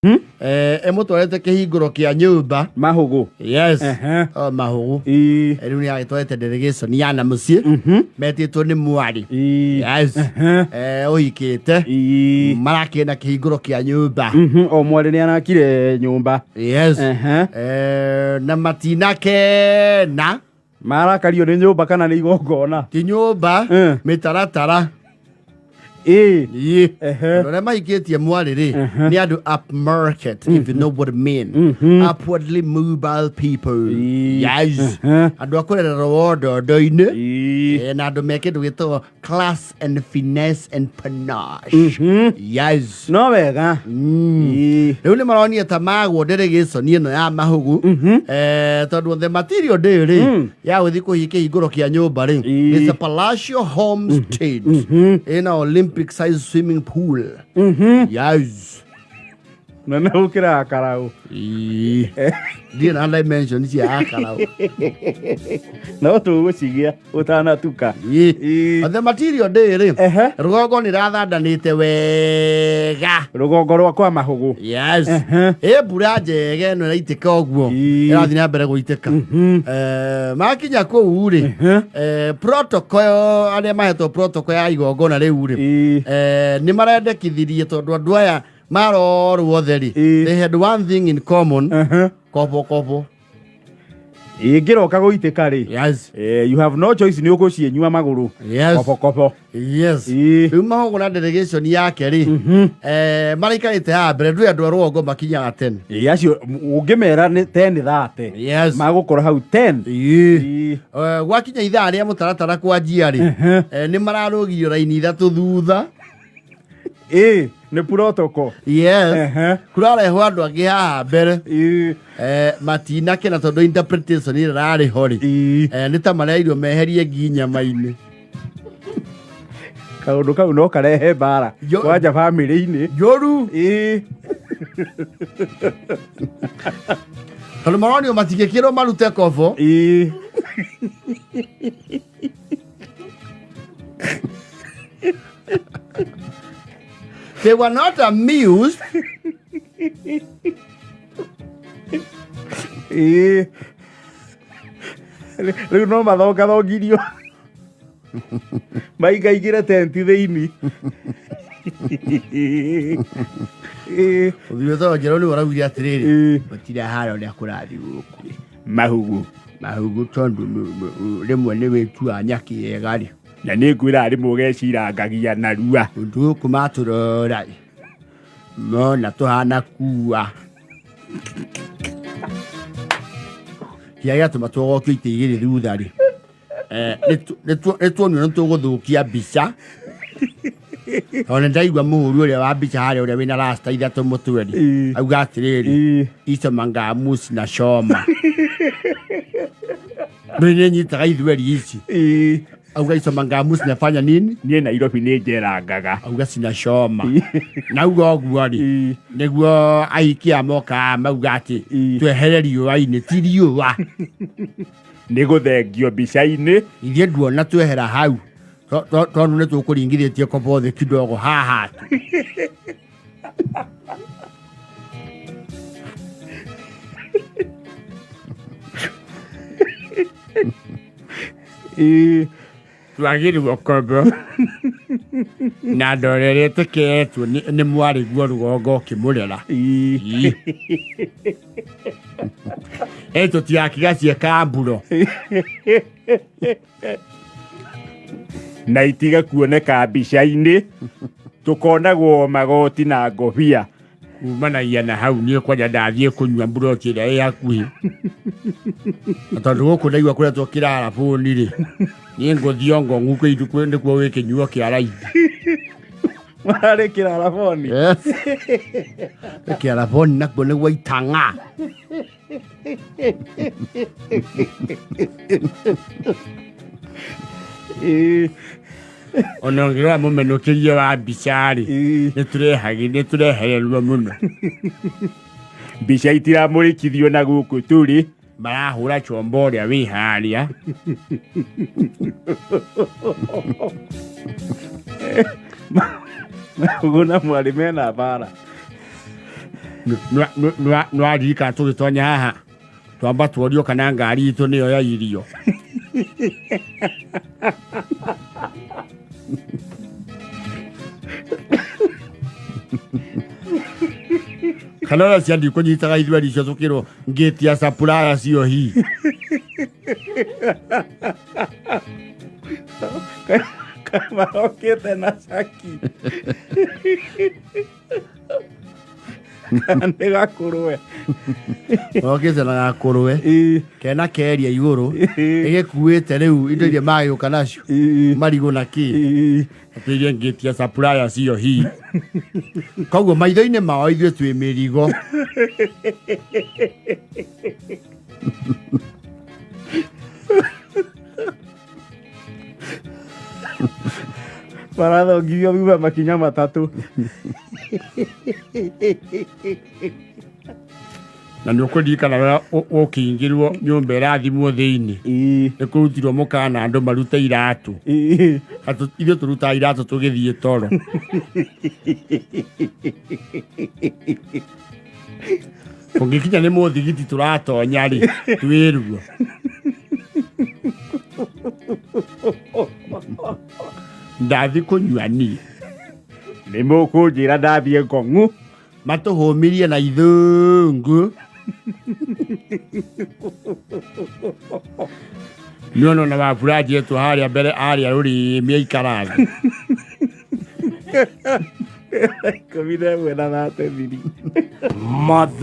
Ĩmũtwarĩte kĩhingũro kĩa nyũmba. Mahũgũ. Yes. Ehe. O mahũgũ. Ii. Rĩu nĩ agĩtwarĩte delegation ya na mũciĩ metĩtwo nĩ mwarĩ. Ii. Yes. Ehe. Ũhikĩte. Ii. Marakĩrĩ na kĩhingũro kĩa nyũmba. O mwarĩ nĩ arakire nyũmba. Yes. Ehe. Na matinakena. Marakario nĩ nyũmba kana nĩ igongona? Ti nyũmba. Mĩtaratara. Ĩĩ. Ĩĩ. Ehe. Andũ arĩa mahikĩtie mwarĩ rĩ nĩ andũ upmarket, if you know what I mean, upwardly mobile people. Ĩĩ. Yes. Ehe. Andũ a kũrererwo wondondo-inĩ. Ĩĩ. Na andũ me kĩndũ gĩtagwo class and finesse and panache. Yes. No wega. Ĩĩ. Rĩu nĩ maronire ta magwo delegation ĩno ya mahugu, tondũ the material day rĩ ya gũthiĩ kũhiĩ kĩhingũro kĩa nyũmba rĩ, Ĩĩ. it's a palatial homestead ĩna Olympic size swimming pool. Yes. Nene gũkĩra karaũ. Ĩĩ. Ndirĩ na dimension cia akaraũ. No tũgũcigĩa ũtanatuka. Ĩĩ. Ĩĩ. The material day rĩ, Ehe. rũgongo nĩ rathandanĩte wega. Rũgongo rwa kwa mahũgũ. Yes. Ehe. Ĩ mbura njega ĩno ĩraitĩka ũguo. Ĩĩ. Ĩrathiĩ na mbere gũitĩka. Makinya kũu rĩ, protocol, arĩa mahetwo protocol ya igongona rĩu rĩ, Ĩĩ. nĩ marendekithirie tondũ andũ aya marorwo othe rĩ, Ĩĩ. they had one thing in common. Ehe. Kobo kobo. Ĩngĩroka gũitĩka rĩ, Yes. you have no choice, nĩ ũgũciĩnyua magũrũ. Yes. Kobo kobo. Yes. Ĩĩ. Rĩu mahũgũ na delegation yake rĩ, maraikarĩte haha mbere, ndũĩ andũ a rũgongo makinyaga tene. Ĩĩ, acio ũngĩmera nĩ 10:30, Yes. magũkora hau 10. Ĩĩ. Ĩĩ. Gwakinya ithaa rĩa mũtaratara kwanjia rĩ, nĩ mararũgirio raini ithatũ thutha. Ĩĩ, nĩ protocol. Yes. Ehe. Kũrarehwo andũ angĩ haha mbere. Ĩĩ. Matinakena tondũ interpretation ĩrĩa ĩrarĩ ho rĩ, Ĩĩ. nĩ ta marerirwo meherie ngi nyama-inĩ. Kaũndũ kau no karehe mbara kwanja bamĩrĩ-inĩ. Njũru. Ĩĩ. Tondũ maronio matingĩkĩrwo marute kobo. Ĩĩ. They were not amused. Ĩĩ. Rĩu no mathongathongirio maingaingĩre tenti thĩinĩ. Ĩĩ. Ũthiĩ tondũ njerũ nĩwe ũraugire atĩrĩrĩ, Ĩĩ. mũtirahara ũrĩa kũrathiĩ gũkũ. Mahugu. Mahugu tondũ rĩmwe nĩ wĩtuaga nyakĩega rĩ. Na nĩ ngwĩra rĩmwe ũgecirangagia narua. Ũndũ gũkũ matũrora rĩ, mona tũhana kua. Kĩrĩa gĩatũma tũgokio itĩ igĩrĩ thutha rĩ, nĩ tuonio nĩ tũgũthũkia mbica. Tondũ nĩ ndaigua mũhũri ũrĩa wa mbica harĩa, ũrĩa wĩna rasta ithatũ mũtwe rĩ, Ĩĩ. auga atĩrĩrĩ, Ĩĩ. ico mangamuci na coma nĩ nĩ nyitaga ithweri ici. Ĩĩ. Auga ico mangamuci nafanya nini? Niĩ Nairobi nĩ njerangaga. Auga cinacoma na auga ũguo rĩ, Ĩĩ. nĩguo ahikia moka mauga atĩ Ĩĩ. twehere riũa-inĩ, ti riũa. Nĩ gũthengio mbica-inĩ. Ithuĩ nduona twehera hau tondũ nĩ tũkũringithĩtie kobo thĩ kidogo haha tu. Ĩĩ. Twagĩrĩrwo kobo na ndore ĩrĩa ĩtĩkĩretwo nĩ mwarĩ guo rũgongo ũkĩmũrera. Ĩĩ. Ĩĩ. Ĩ tũtigakiga ciĩkamburo. Na itige kuoneka mbica-inĩ, tũkonagwo magoti na ngobia. Kumanagia na hau niĩ kwanja ndathiĩ kũnyua mburoti ĩrĩa ĩ hakuhĩ. Na tondũ gũkũ ndaigua kũretwo kĩrara bũni rĩ, niĩ ngũthiĩ o ngong'u kũu nĩkuo gwĩ kĩnyuo kĩa raithi. Mararĩ kĩrara boni. Yes. Kĩara boni nakuo nĩguo itang'a. Ĩĩ. Ona ũngĩrora mũmenũkĩrie wa mbica rĩ, Ĩĩ. nĩ tũrehererwo mũno. Mbica itiramũrĩkithio na gũkũ tũrĩ. Marahũra chombo ũrĩa wĩ harĩa. Mahugu na mwarĩ mena mbara. Nĩwaririkana tũgĩtonya haha twamba tuorio kana ngari itũ nĩyo ya irio. Kana ũrĩa ciandi kũnyitaga ithueri icio tũkĩrwo ngĩti ya supplier cio hi. Marokĩte na caki kana nĩ gakũrwe. Okĩte na gakũrwe Ĩĩ. kena keria igũrũ ĩgĩkuĩte rĩu indo iria magĩũka nacio Ĩĩ. marigũ na kĩ Ĩĩ. atĩirie ngĩti ya supplier cio hi. Koguo maitho-inĩ mao ithuĩ twĩ mĩrigo. Marathongithio thutha makinya matatũ. Na nĩ ũkũririkana ũrĩa ũkĩingĩrwo nyũmba ĩrathimwo thĩinĩ. Ĩĩ. Nĩ kũrutirwo mũkana andũ marute iratũ. Ĩĩ. Atũ ithuĩ tũrutaga iratũ tũgĩthiĩ toro. Kũngĩkinya nĩ mũthigiti tũratonya rĩ, twĩruo. Ndathi kũnyua niĩ. Nĩ mũkũnjĩra ndathiĩ ngong'u. Matũhũmirie na ithũngũ. Nĩona ona wabura njetwo harĩa mbere harĩa rũrĩmĩ aikara thĩ. 11 na 33. Mother.